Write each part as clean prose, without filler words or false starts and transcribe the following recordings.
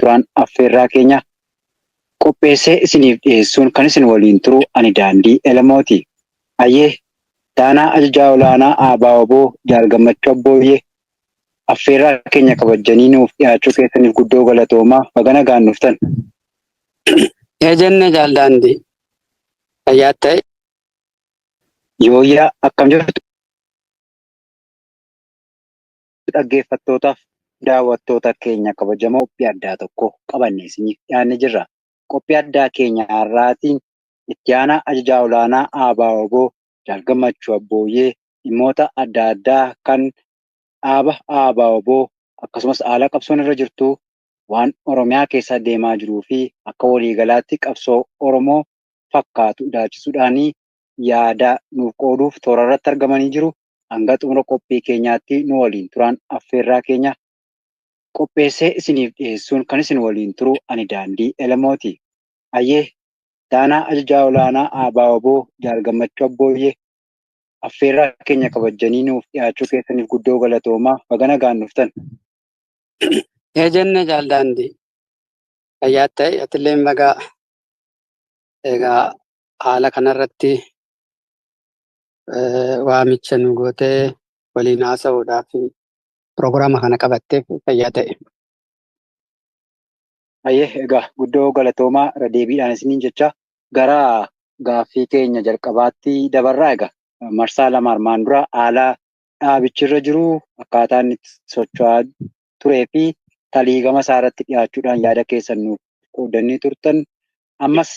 Turaan affeerraa keenya. Qopheessee isiniif dhiyeessuun kan isin waliin turu ani Daandii Elemooti. Hayyee, Taanaa Ajajaa Olaanaa ABO-wbo Jaal Gammachuu Abbooyyee affeerraa keenya kabajjanii nuuf dhiyaachuu keessaniif guddoo galatoomaa. Baga nagaan dhuftan. Ee jenne Jaal Daandii. Fayyaa ta'i. Yooyyaa, akkam jirtu dhaggeeffattootaaf daawwattoota keenya kabajamoo? Qophii addaa tokko qabannee isiniif dhiyaannee jirra. Qophii addaa keenya har'aatiin itti aanaa ajajaa olaanaa ABO-wbo Jaal Gammachuu Abbooyyee dhimmoota adda addaa kan dhaaba ABO-wbo, akkasumas haala qabsoon irra jirtu, waan Oromiyaa keessa deemaa jiruu fi akka waliigalaatti qabsoo Oromoo fakkaatu ilaalchisuudhaan yaada nuuf qooduuf toora irratti argamanii jiru. Hanga xumura qophii keenyaatti nu waliin turaan affeerraa keenya. Qopheessee isiniif dhiyeessuun kan isin waliin turu ani Daandii Elemooti. Hayyee, Taanaa Ajajaa Olaanaa ABO-wbo Jaal Gammachuu Abbooyyee affeerraa keenya kabajjanii nuuf dhiyaachuu keessaniif guddoo galatoomaa. Baga nagaan dhuftan. Ee jenne Jaal Daandii. Fayyaa ta'i, atillee baga. Egaa haala kanarratti waamicha nu gootee waliin haasa'uudhaaf piroogiraama kana qabatteef fayyaa ta'e. Hayyee, egaa guddoo galatoomaa irra deebiidhaan isiniin jecha gara gaaffii keenya jalqabaatti dabarraa. Egaa marsaa 2 armaan dura haala dhaabichi irra jiru, akkaataa inni itti socho'aa turee fi taliigama isaa irratti dhiyaachuudhaan yaada keessan nuuf qoodanii turtan. Ammas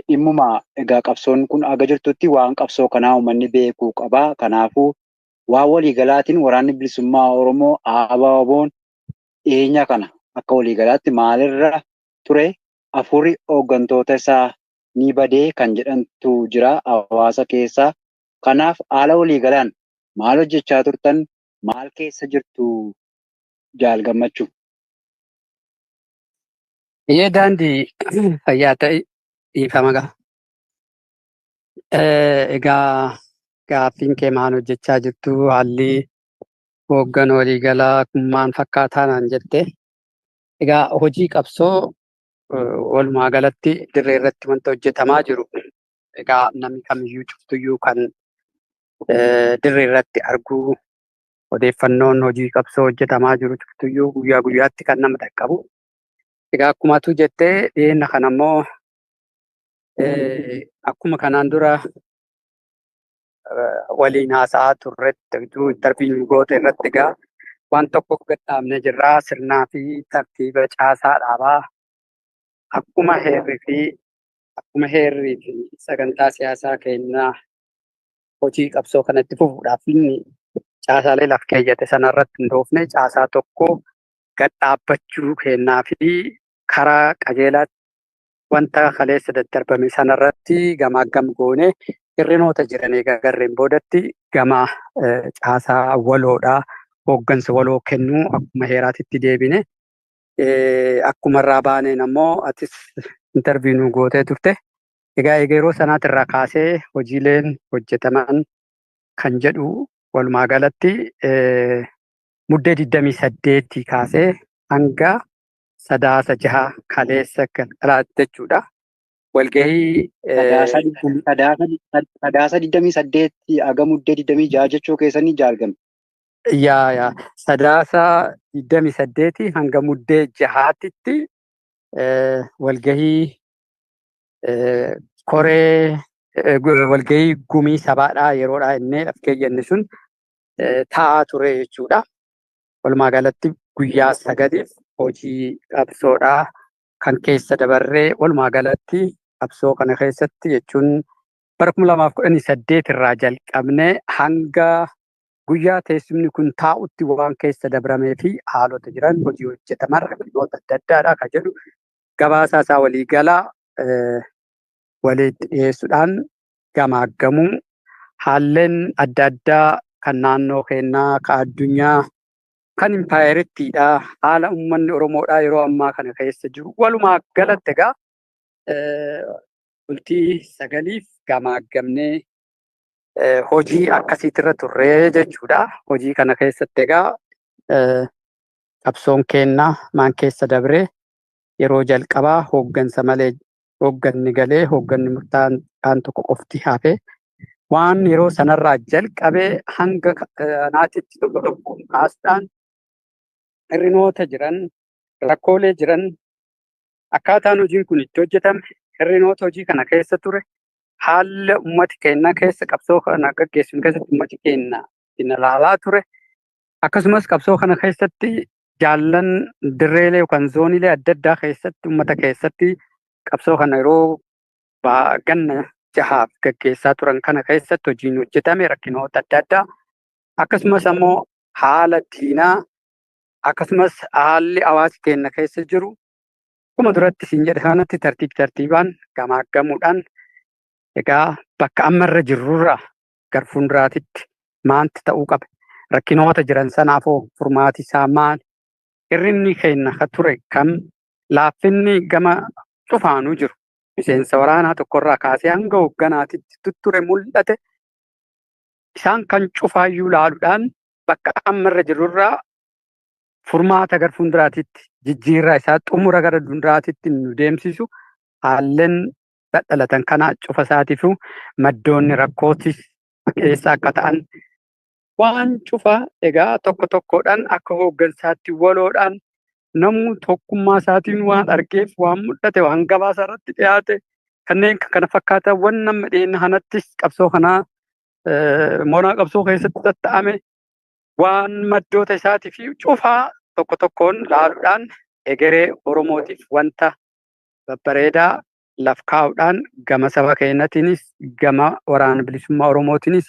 dhimmuma egaa qabsoon kun aga jirtutti waan qabsoo kanaa uummanni beekuu qaba. Kanaafuu waan waliigalaatiin Waraanni Bilisummaa Oromoo ABO'n dhiyeenya kana akka waliigalaatti maalirra ture, hafuurri hooggantoota isaa ni badee kan jedhantu jira hawaasa keessaa. Kanaaf haala waliigalaan maal hojjechaa turtan, maal keessa jirtu, Jaal Gammachuu? Iyyee Daandii, fayyaa ta'e, dhiifama gaa. Egaa gaaffiin kee maal hojjechaa jirtu, haalli hooggan waliigalaa kun maal fakkaataa naan jette. Egaa hojii qabsoo walumaa galatti dirree irratti wanta hojjetamaa jiru egaa namni kamiyyuu cuftuyyuu kan dirree irratti arguu, odeeffannoon hojii qabsoo hojjetamaa jiru cuftuyyuu guyyaa guyyaatti kan nama dhaqqabu. Egaa akkuma atu jettee dhiyeenya kana immoo akkuma kanaan dura waliin haasa'aa turretti, interview goote irratti, egaa waan tokko gad dhaabnee jirraa. Sirnaa fi tartiiba caasaa dhaabaa akkuma heerrii fi sagantaa siyaasaa keenyaa hojii qabsoo kanatti fufuudhaaf inni caasaalee laf keeyyate sanarratti hundoofne caasaa tokko gad dhaabbachuu kennaa fi karaa qajeelaatti wanta kaleessa daddarbame sanarratti gamaa gam goone hir'inoota jiran egaa garreen boodatti gama caasaa waloodhaa hooggansa waloo kennuu akkuma heeraatitti deebine. Akkuma irraa baaneen ammoo atis interview nu gootee turte. Egaa yeroo sanaatirraa kaasee hojiileen hojjetaman kan jedhu walumaa galatti Muddee 28 kaasee hanga Sadaasa 6 kaleessa galgalaatti jechuudha. Walgahii Sadaasa 28 haga Muddee 26 jechuu keessanii, Jaal Gamme? Yaa, Sadaasa 28 hanga Muddee 6tti walgahii koree, walgahii gumii sabaadhaa yeroodhaa innee of keeyyanne sun taa'aa ture jechuudha. Walumaa galatti guyyaa 9f hojii qabsoodhaa kan keessa dabarree, walumaa galatti qabsoo kana keessatti jechuun bara 2018 irraa jalqabnee hanga guyyaa teessumni kun taa'utti waan keessa dabramee fi haalota jiran, hojii hojjetaman, rakkinoota adda addaadha kan jedhu gabaasaa isaa waliigalaa walitti dhiyeessuudhaan gamaaggamuu, haalleen adda addaa kan naannoo keenyaa, kan addunyaa, kan impaayerittiidha, haala uummanni Oromoodhaa yeroo ammaa kana keessa jiru walumaa galatti egaa bultii 9f gamaaggamnee hojii akkasiitirra turree jechuudha. Hojii kana keessatti egaa qabsoon keenna maan keessa dabree Yeroo jalqabaa hooggansa malee hoogganni galee hoogganni murtaa'aan tokko qofti hafe waan yeroo sanarraa jalqabee hanga kanaatitti tokko tokkoon kaasuudhaan hir'inoota jiran, rakkoolee jiran, akkaataan hojiin kun itti hojjetame, hir'inoota hojii kana keessa ture, haala uummati keenya keessa qabsoo kana gaggeessinu keessatti uummati keenya ittiin ilaalaa ture, akkasumas qabsoo kana keessatti jaallan dirreelee yookaan zooniilee adda addaa keessatti uummata keessatti qabsoo kana yeroo ganna jahaaf gaggeessaa turan kana keessatti hojiin hojjetame rakkinoota adda addaa, akkasumas ammoo haala diinaa, akkasumas haalli hawaasi keenya keessa jiru akkuma duratti siin jedhe kanatti tartiib tartiibaan gamaaggamuudhaan egaa bakka amma irra jirrurraa gara fuulduraatitti maanti ta'uu qaba? Rakkinoota jiran sanaafoo furmaati isaa maali? Hir'inni keenya ka ture kam? Laaffinni gama cufaanuu jiru. Miseensa waraanaa tokkorraa kaasee hanga hoogganaatitti tutture mul'ate. Isaan kan cufaayyuu laaluudhaan bakka amma irra jirrurraa furmaata gara fuulduraatitti jijjiirraa isaa xumura gara fuulduraatitti nu deemsisu haalleen dhadhalatan kana cufa isaatiif maddoonni rakkootis keessa akka ta'an waan cufa egaa tokko tokkodhaan akka hooggansaatti waloodhaan namuu tokkummaa isaatiin waan argeef waan mul'ate waan gabaasa irratti dhiyaate kanneen kana fakkaatan waan nama dhiyeenya kanattis qabsoo kanaa moonaa qabsoo keessatti tatta'ame waan maddoota isaatii fi cufaa tokko tokkoon laaluudhaan egeree Oromootiif wanta babbareedaa laf kaa'uudhaan gama saba keenyatiinis gama waraana bilisummaa Oromootiinis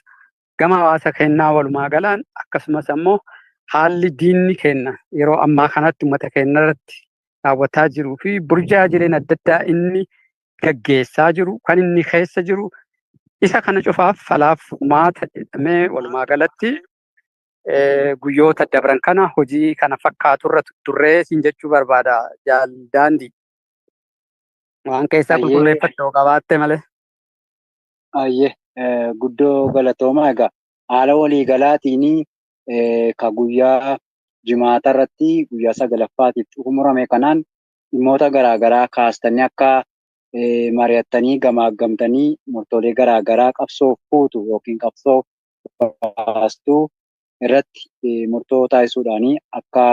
gama hawaasa keenyaa walumaa galaan, akkasumas ammoo haalli diinni keenya yeroo ammaa kanatti uummata keenya irratti raawwataa jiruu fi burjaajileen adda addaa inni gaggeessaa jiru kan inni keessa jiru isa kana cufaaf falaaf furmaata jedhamee walumaa galatti guyyoota dabran kana hojii kana fakkaaturra turree siin jechuu barbaada jaal daandii. Waan keessaa qulqulleeffattoo qabaatte malee. Ayyee, guddoo galatooma. Egaa haala waliigalaatiin ka guyyaa jimaata irratti guyyaa sagalaffaatiif xumurame kanaan dhimmoota garaagaraa kaastanii akka mari'attanii gamaaggamtanii murtoolee garaagaraa qabsoof fuutu yookiin qabsoof baastuu irratti murtoo taasisuudhaan akka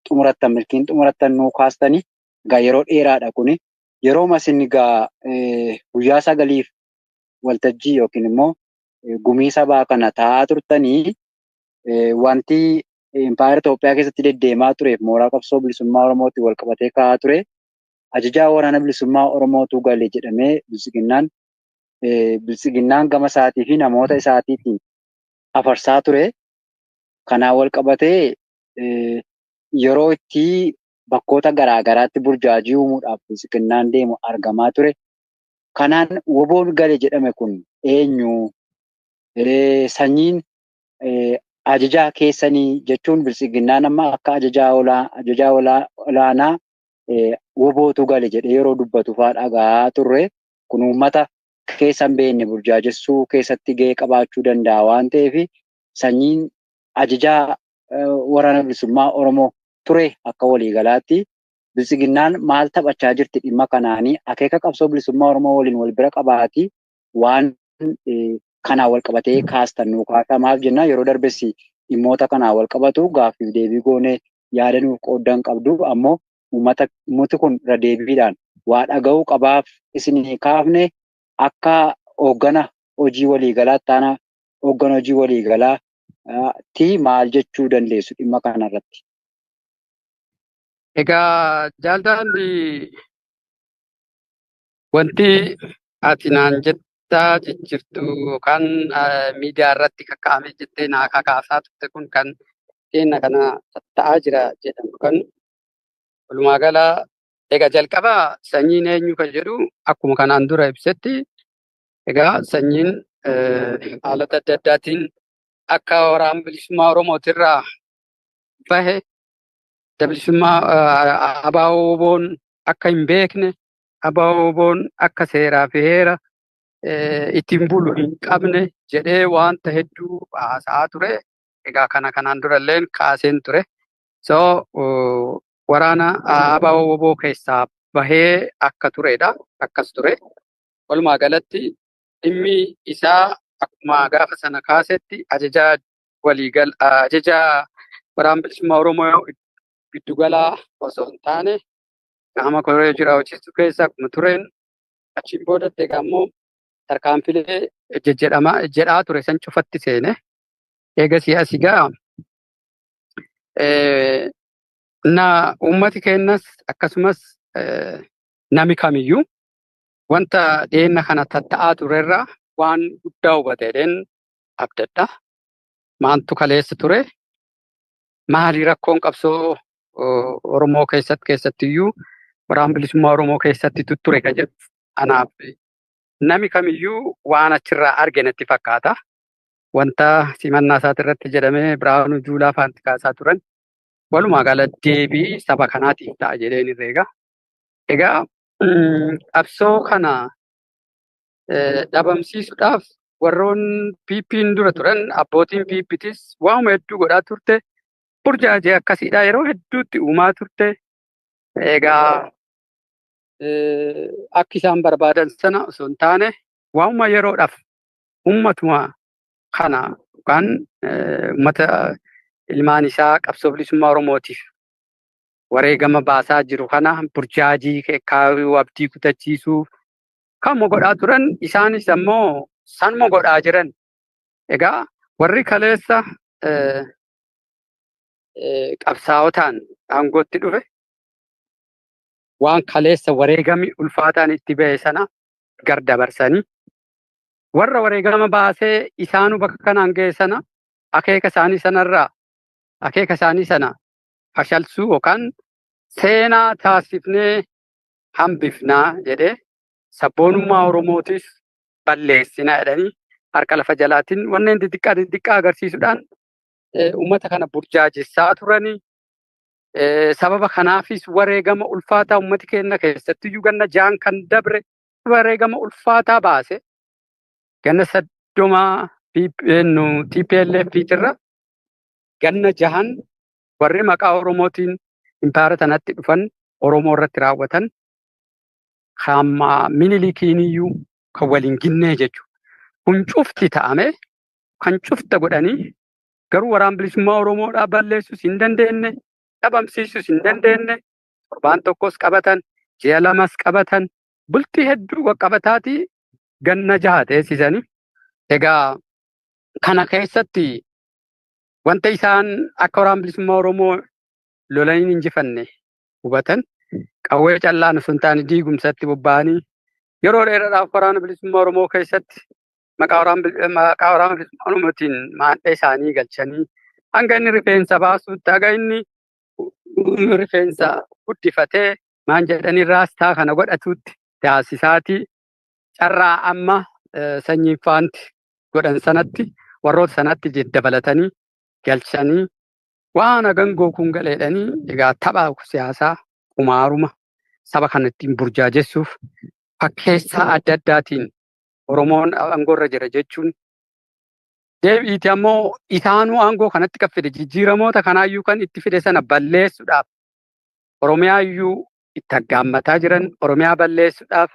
xumurattan milkiin xumurattan nuu kaastanii. Egaa yeroo dheeraadha kuni. Yeroo isin egaa guyyaa sagaliif waltajjii yookiin immoo gumii sabaa kana taa'aa turtanii wanti impaayera Itoophiyaa keessatti deddeemaa tureef mooraa qabsoo bilisummaa Oromootiin wal qabatee ka'aa ture. Ajajaa waraana bilisummaa Oromootu gale jedhamee biltsiginnaan gama isaatii fi namoota isaatiitiin afarsaa ture. Kanaan wal qabatee yeroo itti bakkoota garaa garaatti burjaajii uumuudhaaf biltsiginnaan deemu argamaa ture. Kanaan woboon gale jedhame kun eenyu? Sanyiin ajajaa keessanii jechuun biltsiginnaan amma akka ajajaa olaanaa wobootu gale jedhee yeroo dubbatu fa'aa dhaga'aa turre. Kun uummata keessa hin beekne burjaajessuu keessatti gahee qabaachuu danda'a waan ta'eef sanyiin ajajaa waraana bilisummaa Oromoo ture akka waliigalaatti biltsiginnaan maal taphachaa jirti dhimma kanaanii akeeka qabsoo bilisummaa Oromoo waliin wal bira qabaati waan kanaan wal qabatee kaastan nuu kaasaa. Maaf jenna yeroo darbes dhimmoota kanaan wal qabatu gaaffiif deebii goonee yaada nuuf qooddan qabdu, ammoo uummati kun irra deebiidhaan waa dhaga'uu qabaaf isinii kaafne akka hooggana hojii waliigalaa taana hooggana hojii waliigalaa ti maal jechuu dandeessu dhimma kanarratti? Egaa jaalladhi, wanti ati naan jettaa jijjiirtu yookaan miidiyaa irratti kakkaa'ame jettee naa kakaasaa turte kun kan keenya kana ta'aa jira jedhamu kan walumaa gala egaa jalqaba sanyiin eenyu kan jedhu akkuma kanaan dura ibsetti egaa sanyiin haalota adda addaatiin akka waraana bilisummaa Oromootirraa bahe, bilisummaa ABO'n akka hin beekne, ABO'n akka seeraa fi heera ittiin bulu hin qabne jedhee wanta hedduu haasa'aa ture. Egaa kana kanaan durallee kaaseen ture. So waraana ABO keessaa bahee akka turedha. Akkas ture. Walumaa galatti dhimmi isaa akkuma gaafa sana kaasetti ajajaa waliigal ajajaa Waraana Bilisummaa Oromoo giddugalaa osoo hin taane qaama koree hojii raawwachiistuu keessa akkuma tureen achiin boodatti egaa immoo tarkaanfilee jejjedhamaa jedhaa ture san cufatti seene. Eegasii as egaa na uummati keenyas akkasumas nami kamiyyuu wanta dhiyeenya kana tatta'aa turerraa waan guddaa hubateedheen abdadha. Maantu kaleessa ture? Maali rakkoon qabsoo Oromoo keessatti, keessattiyyuu Waraana Bilisummaa Oromoo keessatti tutture kan jedhu anaaf nami kamiyyuu waan achirraa arge natti fakkaata. Wanta simannaa isaati irratti jedhamee Birhaanuu Juulaa faanti kaasaa turan walumaa gala deebii saba kanaatiif ta'a jedheen herreega. Egaa qabsoo kana dhabamsiisuudhaaf warroon PP'n dura turan, abbootiin PPtis waanuma hedduu godhaa turte. Burjaajee akkasiidha yeroo hedduutti uumaa turte. Egaa akka isaan barbaadan sana osoo hin taane waanuma yeroodhaaf uummatuma kana yookaan uummata ilmaan isaa qabsoo bilisummaa Oromootiif wareegama baasaa jiru kana burjaajii kaayuu, abdii kutachiisuu kanuma godhaa turan. Isaanis ammoo sanuma godhaa jiran. Egaa warri kaleessa qabsaa'otaan aangootti dhufe waan kaleessa wareegami ulfaataan itti ba'e sana gar dabarsanii warra wareegama baasee isaanuu bakka kanaan ga'e sana akeeka isaanii sanarraa akeeka isaanii sana fashalsuu yookaan seenaa taasifnee hambifnaa jedhee sabboonummaa Oromootis balleessinaa jedhanii harka lafa jalaatiin wanneen xixiqqaa xixiqqaa agarsiisuudhaan uummata kana burjaajessaa turanii. Sababa kanaafis wareegama ulfaataa uummati keenya keessattiyyuu ganna 6n kan dabre wareegama ulfaataa baase, ganna 30 TPLF irra ganna 6n warri maqaa Oromootiin impaayera tanatti dhufan Oromoo irratti raawwatan hamma Minilikiiniyyuu kan waliin ginnee jechuudha. Kun cufti ta'ame kan cufta godhanii garuu Waraan Bilisummaa Oromoodhaa balleessuus hin dandeenye, dhabamsiisuus hin dandeenye. Torbaan tokkos qabatan, ji'a 2s qabatan, bultii hedduu qaqqabataatii ganna 6 teessisanii. Egaa kana keessatti wanta isaan akka Waraan Bilisummaa Oromoo lolanii hin injifanne hubatan. Qawwee callaan osoo hin taane diigumsatti bobba'anii yeroo dheeraadhaaf Waraana Bilisummaa Oromoo keessatti maqaa Waraana Bilisummaa Oromootiin maadhee isaanii galchanii hanga inni rifeensa baasuutti, hanga inni rifeensa guddifatee maan jedhanii raastaa kana godhatuutti taasisaatii carraa amma sanyii faanti godhan sanatti warroota sanatti dabalatanii galchanii waan hagangoo kun galeedhanii. Egaa tapha siyaasaa qumaaruma saba kana ittiin burjaajessuuf fakkeessaa adda addaatiin Oromoon aangoorra jira jechuun deebiiti ammoo isaanuu aangoo kanatti kan fide jijjiiramoota kanaayyuu kan itti fide sana balleessuudhaaf Oromiyaayyuu itti aggaammataa jiran. Oromiyaa balleessuudhaaf,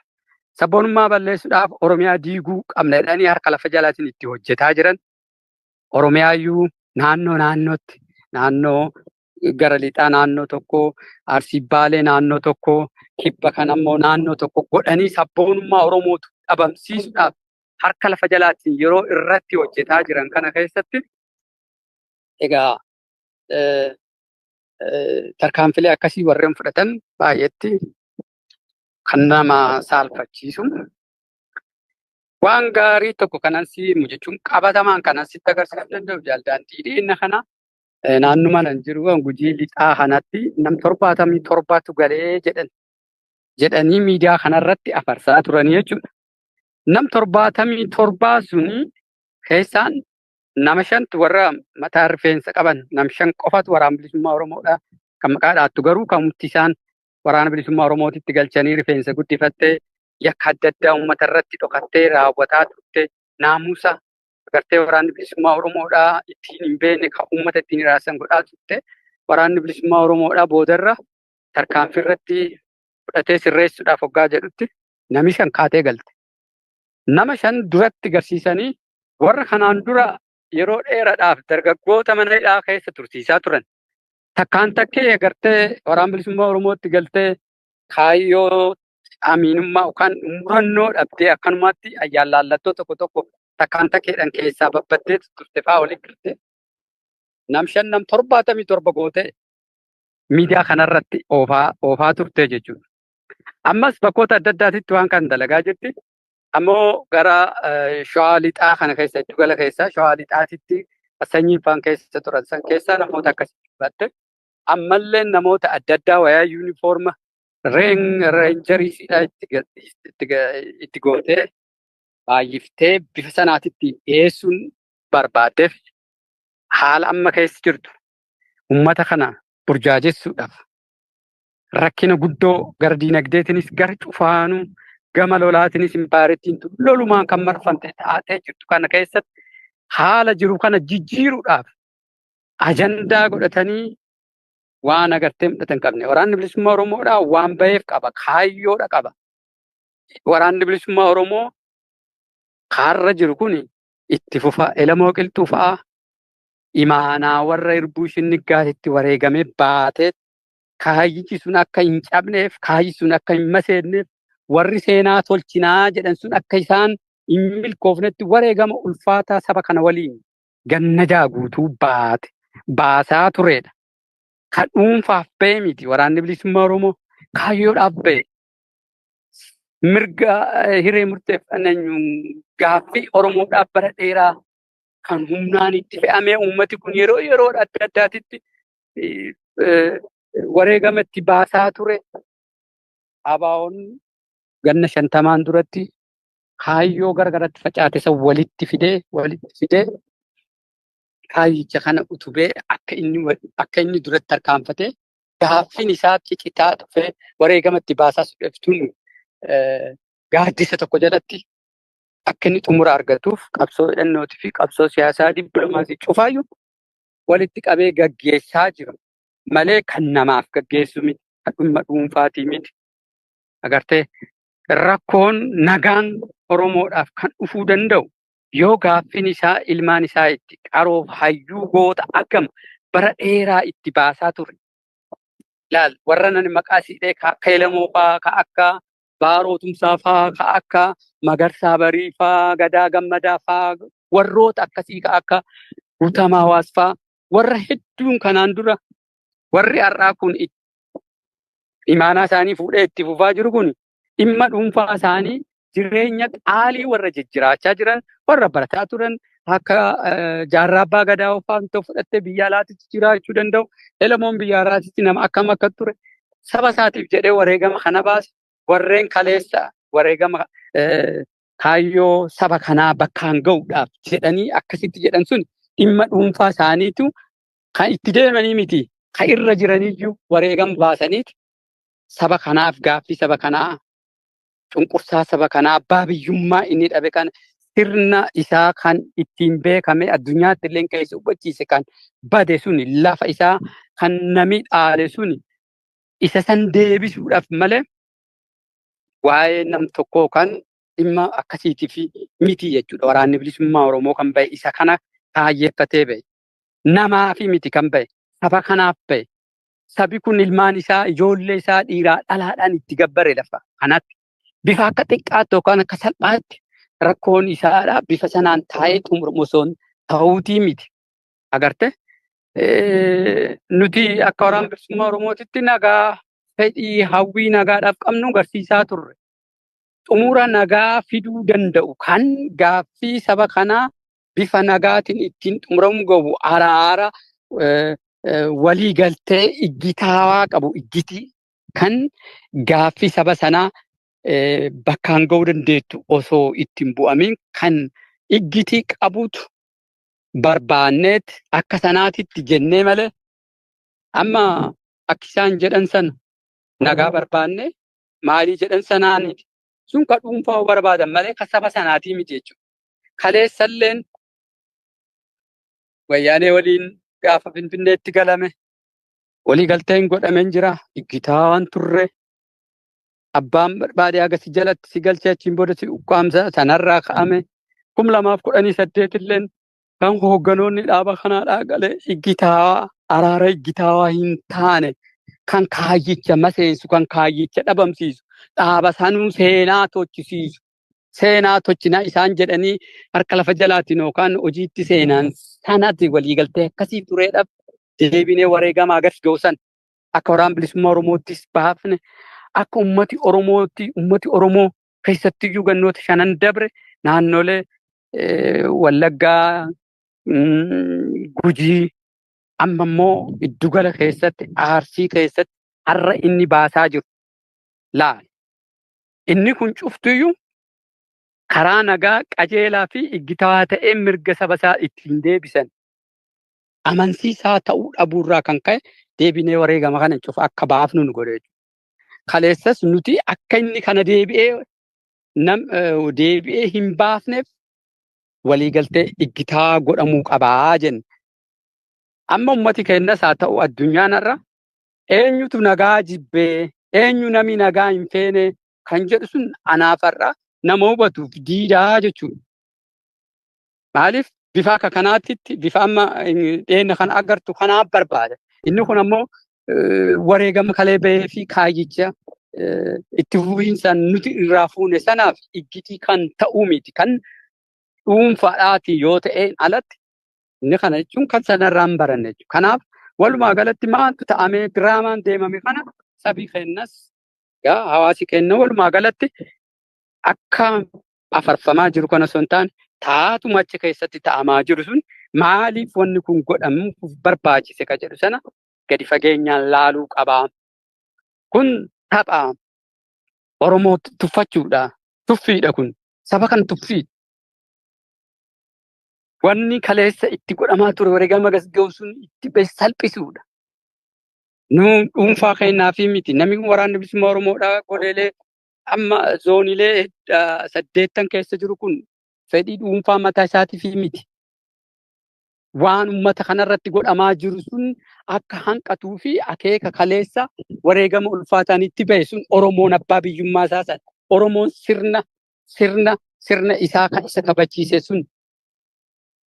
sabboonummaa balleessuudhaaf, Oromiyaa diiguu qabna jedhanii harka lafa jalaatiin itti hojjetaa jiran. Oromiyaayyuu naannoo naannootti, naannoo gara lixaa naannoo tokko, Arsii Baalee naannoo tokko, kibba kan ammoo naannoo tokko godhanii sabboonummaa Oromootu dhabamsiisuudhaaf harka lafa jalaatiin yeroo irratti hojjetaa jiran kana keessatti egaa tarkaanfilee akkasii warreen fudhatan baay'eetti kan nama saalfachiisu. Waan gaarii tokko kanan si himu jechuun qabatamaan kanan sitti agarsiisuu danda'u jaaldaantii dhiyeenya kana naannuma nan jiru Gujii lixaa kanatti nam 77tu galee jedhan jedhanii miidiyaa kanarratti afarsaa turanii jechuudha. Nam 77 suni keessaan nama shantu warra mataa rifeensa qaban, nam 5 qofatu Waraana Bilisummaa Oromoodha. Kan maqaa dhaattu garuu kamumti isaan Waraana Bilisummaa Oromootitti galchanii rifeensa guddifattee yakka adda addaa uummata irratti dhokattee raawwataa turte, naamusa agartee Waraanni Bilisummaa Oromoodhaa ittiin hin beekne kan uummata ittiin hiraasan godhaa turte. Waraanni Bilisummaa Oromoodhaa boodarra tarkaanfii irratti fudhatee sirreessuudhaaf hoggaa jedhutti nami 5 kaatee galte. Nama 5 duratti garsiisanii warra kanaan dura yeroo dheeraadhaaf dargaggoota mana hidhaa keessa tursiisaa turan. Takkaan takkee agartee Waraana Bilisummaa Oromootti galtee kaayyoo amiinummaa yookaan murannoo dhabdee akkanumatti ayyaan laallattoo tokko tokko takkaan takkeedhaan keessaa babbaddee turte fa'aa waliin galte. Nam 5 nam 77 gootee miidiyaa kanarratti oofaa turte jechuudha. Ammas bakkoota adda addaatitti waan kan dalagaa jirti. Ammoo gara Shawaa Lixaa kana keessa giddugala keessa Shawaa Lixaatitti sanyiin faan keessa turan san keessaa namoota akkasii dubbatte. Ammallee namoota adda addaa wayaa yuunifoorma reenjarii itti gootee baay'iftee bifa sanaatitti dhiyeessuun barbaaddeef haala amma keessa jirtu uummata kana burjaajessuudhaaf rakkina guddoo gara diinagdeetinis gara cufaanuu gama lolaatinis impaarettiin lolumaan kan marfamte taatee jirtu kana keessatti haala jiru kana jijjiiruudhaaf ajandaa godhatanii waan agartee mul'atan hin qabne. Waraanni Bilisummaa Oromoodhaa waan baheef qaba. Kaayyoodha qaba. Waraanni Bilisummaa Oromoo kaarra jiru kun itti fufa. Elamoo Qilxuu fa'aa imaanaa warra irbuu shinniggaatitti wareegamee baatee kaayyichi sun akka hin cabneef, kaayyi sun akka hin maseenneef, warri seenaa tolchinaa jedhan sun akka isaan hin milkoofnetti wareegama ulfaataa saba kana waliin ganna ja'a guutuu baate baasaa turedha. Kan dhuunfaaf ba'e miti Waraanni Bilisummaa Oromoo kaayyoodhaaf ba'e. Mirga hiree murteeffannaa gaaffii Oromoodhaaf bara dheeraa kan humnaan itti fe'amee uummati kun yeroo yeroo adda addaatitti wareegama itti baasaa ture. ABO'n ganna 50n duratti kaayyoo garagaratti facaate san walitti fidee kaayyicha kana utubee akka inni duratti tarkaanfatee gaaffiin isaa cicitaa dhufee wareegama itti baasaa dhuftuun gaaddisa tokko jalatti akka inni xumura argatuuf qabsoo hidhannootii fi qabsoo siyaasaa dippiloomaasii cufaayyuu walitti qabee gaggeessaa jira malee kan namaaf gaggeessu miti, kan dhimma dhuunfaatii miti. Agartee, rakkoon nagaan Oromoodhaaf kan dhufuu danda'u yoo gaaffiin isaa ilmaan isaa itti qaroof hayyuu goota akkam bara dheeraa itti baasaa ture. Laal, warra nani maqaa siidhee ka akka Elamoo fa'aa, ka akka Baaroo Tumsaa fa'aa, ka akka Magarsaa Barii fa'aa, Gadaa Gammadaa fa'aa, warroota akkasii ka akka Guutamaa Hawaas fa'aa, warra hedduun kanaan dura warri har'aa kun imaanaa isaanii fuudhee itti fufaa jiru kun dhimma dhuunfaa isaanii jireenya qaalii warra jijjiraachaa jiran, warra barataa turan akka Jaarraa Abbaa Gadaa fa'aa fudhattee biyya alaatitti jiraachuu danda'u. Elamoon biyya alaatitti nama akkam akka ture saba isaatiif jedhee wareegama kana baase. Warreen kaleessa wareegama kaayyoo saba kanaa bakkaan ga'uudhaaf jedhanii akkasitti jedhan sun dhimma dhuunfaa isaaniitu kan itti deemanii miti, kan irra jiraniyyuu wareegama baasaniiti saba kanaaf, gaaffii saba kanaa, cunqursaa saba kanaa, abbaa biyyummaa inni dhabe kana, sirna isaa kan ittiin beekame addunyaatti illee keessa hubachiise kan bade suni, lafa isaa kan nami dhaale suni, isa san deebisuudhaaf malee waa'ee nam tokkoo kan dhimma akkasiitiif miti jechuudha. Waraanni Bilisummaa Oromoo kan bahe isa kana kaayyeeffatee bahe. Namaafi miti kan bahe, saba kanaaf bahe. Sabi kun ilmaan isaa, ijoollee isaa dhiiraa dhalaadhaan itti gabbare lafa kanatti. Bifa akka xiqqaatti yookaan akka salphaatti rakkoon isaadha bifa sanaan taa'ee xumuramu osoo ta'uutii miti. Agarte, nuti akka Waraana Bilisummaa Oromootitti nagaa fedhii hawwii nagaadhaaf qabnu agarsiisaa turre. Xumura nagaa fiduu danda'u kan gaaffii saba kanaa bifa nagaatiin ittiin xumuramu gahu, araara walii galtee iggitaawaa qabu, iggitii kan gaaffii saba sanaa bakkaan ga'uu dandeettu osoo ittiin bu'amiin kan iggitii qabutu barbaanneet akka sanaatitti jennee malee amma akka isaan jedhan sana nagaa barbaanne maalii jedhan sanaaniti. Sun ka dhuunfaa barbaadan malee ka saba sanaatii miti jechuudha. Kaleessalleen Wayyaanee waliin gaafa Finfinneetti galame walii galteen godhameen jira. Iggitaa waan turre. Abbaan barbaade haga si jalatti si galchee achiin booda si ukkaamsa sanarraa ka'ame. 2018 illeen kan hoogganoonni dhaaba kanaadhaa galee iggitaawaa araara iggitaawaa hin taane kan kaayyicha maseensu, kan kaayyicha dhabamsiisu, dhaaba sanuu seenaa tochisiisu, seenaa tochinaa isaan jedhanii harka lafa jalaatiin yookaan hojiitti seenaan sanatti waliigaltee akkasii tureedhaaf deebinee wareegamaa agas ga'u san akka Waraana Bilisummaa Oromoottis baafne, akka ummati Oromootti, ummati Oromoo keessattiyyuu gannoota shanan dabre naannolee Wallaggaa, Gujii, amma immoo giddugala keessatti Arsii keessatti har'a inni baasaa jiru laal. Inni kun cuftuyyuu karaa nagaa qajeelaa fi iggitawaa ta'een mirga saba isaa ittiin deebisan amansiisaa ta'uu dhabuurraa kan ka'e deebinee wareegama kana cufa akka baafnu nu godhe jechuudha. Kaleessas nuti akka inni kana deebi'ee nam deebi'ee hin baafneef waliigaltee iggitaa godhamuu qabaa jenne. Amma ummati keenyas haa ta'u addunyaan har'a eenyutu nagaa jibbee, eenyu nami nagaa hin feene kan jedhu sun anaaf har'a nama hubatuuf diidaa jechuudha. Maaliif bifa akka kanaatitti bifa amma dhiyeenya kana agartu kanaaf barbaada. Inni kun ammoo wareegama kalee bahee fi kaayyicha itti fufiinsaan nuti irraa fuune sanaaf iggitii kan ta'uu miti, kan dhuunfaadhaati yoo ta'een alatti. Inni kana jechuun kan sanarraa hin baranne jechuudha. Kanaaf walumaa galatti maaltu ta'amee diraamaan deemame kana sabii keenyas hawaasi keenya walumaa galatti akka afarfamaa jiru kana osoo hin taane taatuma achi keessatti ta'amaa jiru sun maaliif wanni kun godhamuuf barbaachise ka jedhu sana gadi fageenyaan laaluu qaba. Kun tapha Oromoo tuffachuudha. Tuffiidha kun. Saba kan tuffii. Wanni kaleessa itti godhamaa ture wareegama gasga'u sun itti salphisuudha. Nu dhuunfaa keenyaa fi miti. Namni Waraanni Bilisummaa Oromoodhaa goleelee amma zoonilee 8 keessa jiru kun fedhii dhuunfaa mataa isaatiif miti. Waan uummata kanarratti godhamaa jiru sun akka hanqatuu fi akeeka kaleessa wareegama ulfaataan itti bahe sun, Oromoon abbaa biyyummaa isaa sana, Oromoon sirna isaa kan isa kabachiise sun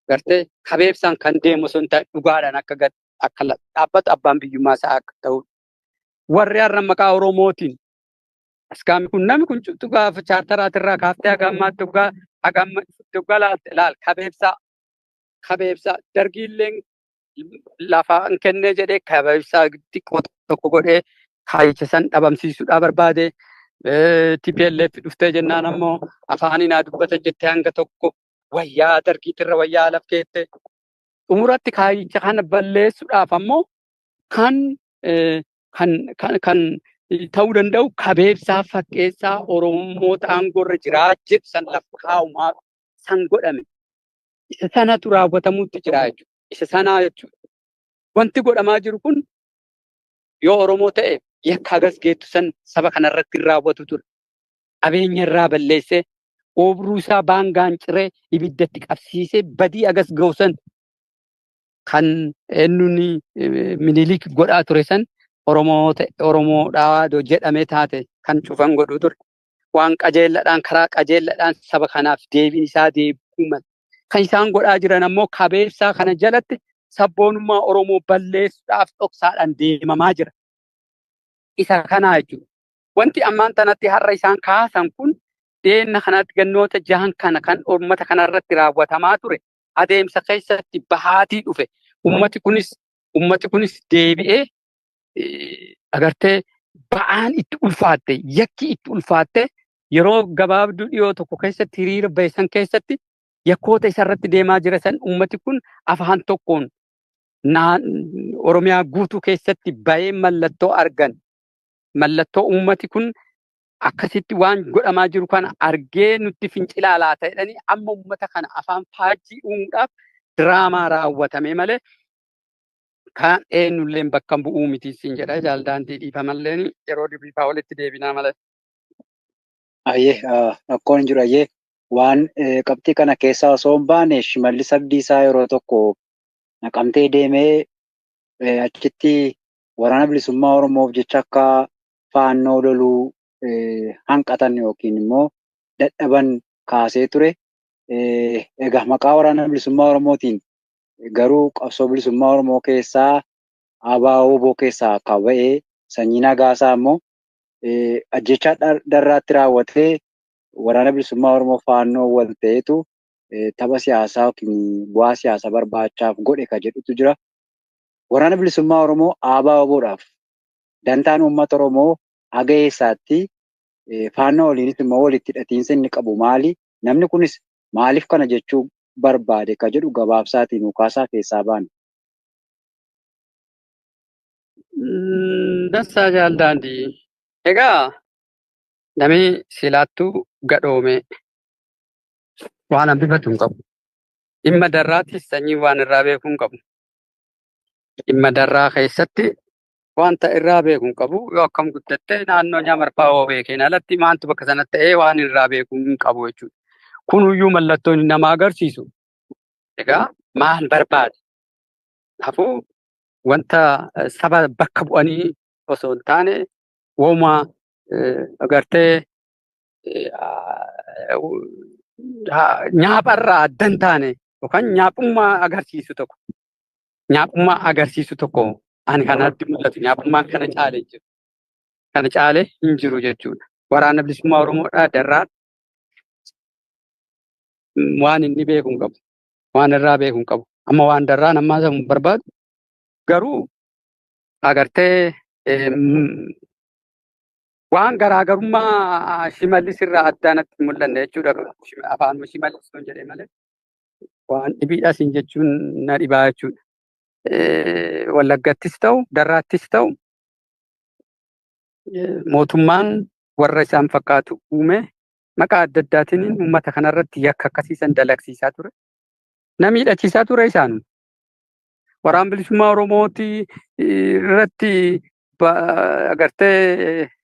gartee kabeebsaan kan deemu sun dhugaadhaan akka dhaabbatu, abbaan biyyummaa isaa akka ta'u. Warri har'a maqaa Oromootiin askaami kun, namni kun cuftu gaafa chaartaraatirraa kaaftee haga ammaatti dhugaa haga amma dhugaa laal kabeebsaa dargiilleen lafaan kennee jedhee kabeebsaa xiqqoo tokko godhee kaayicha san dhabamsiisuudhaa barbaade. TPLF dhuftee jennaan ammoo afaaniin haa dubbatan jettee hanga tokko wayyaa dargiitirra wayyaa laf keette. Xumuratti kaayicha kana balleessuudhaaf ammoo kan kan kan kan ta'uu danda'u kabeebsaa fakkeessaa Oromoota aangoorra jiraa jedhu san lafa kaa'umaaf san godhame. Isa sanatu raawwatamuutti jira jechuudha. Isa sanaa jechuudha. Wanti godhamaa jiru kun yoo Oromoo ta'e yakka hagas geettu san saba kanarratti hin raawwatu ture. Qabeenya irraa balleessee, oobruu isaa baangaan ciree ibiddatti qabsiisee, badii hagas ga'u san kan eenyuun Minilik godhaa ture san Oromoo ta'e Oromoodhaa jedhamee taate kan cufan godhuu ture. Waan qajeelladhaan karaa qajeelladhaan saba kanaaf deebiin isaa deebi'uu mala. Kan isaan godhaa jiran ammoo kabeebsaa kana jalatti sabboonummaa Oromoo balleessuudhaaf dhoksaadhaan deemamaa jira. Isa kanaa jechuudha. Wanti ammaan tanatti har'a isaan kaasan kun dhiyeenna kanatti gannoota jahan kana kan uummata kanarratti raawwatamaa ture adeemsa keessatti bahaatii dhufe. Ummati kunis deebi'ee agartee ba'aan itti ulfaatte, yakki itti ulfaatte, yeroo gabaabduu dhiyoo tokko keessatti hiriira bahe san keessatti yakkoota isarratti deemaa jira san ummati kun afaan tokkoon Oromiyaa guutuu keessatti bahee mallattoo argan, mallattoo ummati kun akkasitti waan godhamaa jiru kana argee nutti fincilaa laata jedhanii amma ummata kana afaan faajjii uumuudhaaf diraamaa raawwatame malee kaan eenyulleen bakka bu'uu miti siin jedha. Jaaldaantii, dhiifamalleen yeroo dubbiifaa walitti deebinaa malee. Ayyee, rakkoon hin jiru. Ayyee, waan qabxii kana keessaa osoo hin baane, Shimallis Abdiisaa yeroo tokko Naqamtee deemee achitti Waraana Bilisummaa Oromoof jecha akka faannoo loluu Hanqatan yookiin immoo dadhaban kaasee ture. Egaa maqaa Waraana Bilisummaa Oromootiin garuu qabsoo bilisummaa Oromoo keessaa ABO keessaa kan ba'e Sanyii Nagaasaa immoo ajjechaa Darraatti raawwatee Waraana Bilisummaa Oromoo Faannoo wal ta'etu tapha siyaasaa yookiin bu'aa siyaasaa barbaachaaf godhe ka jedhutu jira. Waraana Bilisummaa Oromoo ABOdhaaf dantaan uummata Oromoo haga eessaatti, Faannoo waliinis immoo walitti hidhatiinsa inni qabu maali? Namni kunis maaliif kana jechuu barbaade ka jedhu gabaabsaatii nuu kaasaa keessaa baana. Dansaa Jaal Daandii. Egaa namni silaattuu gadhoome waan hambifatu hin qabu. Dhimma Darraattis Sanyii waan irraa beekuu hin qabu. Dhimma Darraa keessatti wanta irraa beeku hin qabu. Yoo akkam guddatte naannoo Nyaamarfaa yoo beekeen alatti maantu bakka sanatti ta'ee waan irraa beeku hin qabu jechuudha. Kunuyyuu mallattoo inni nama agarsiisu. Egaa maal barbaade? Kanaafuu wanta saba bakka bu'anii osoo hin taane wooma agartee nyaapharraa adda hin taane yookaan nyaaphummaa agarsiisu tokko nyaaphummaa agarsiisu tokko ani kanatti mul'atu, nyaaphummaan kana caale hin jiru. Kana caale hin jiru jechuudha. Waraana Bilisummaa Oromoodhaa Darraan waan inni beeku hin qabu. Waan irraa beeku hin qabu. Amma waan Darraan ammaa isa barbaadu garuu agartee waan garaagarummaa Shimallis irraa addaa natti hin mul'anne jechuudha. Afaanuma Shimallis yoon jedhee malee waan dhibiidha siin jechuun na dhibaa jechuudha. Wallaggattis ta'u Darraattis ta'u mootummaan warra isaan fakkaatu uume maqaa adda addaatiin uummata kanarratti yakka akkasiisan dalagsiisaa ture. Namni hidhachiisaa ture isaanuma. Waraan Bilisummaa Oromooti irratti agartee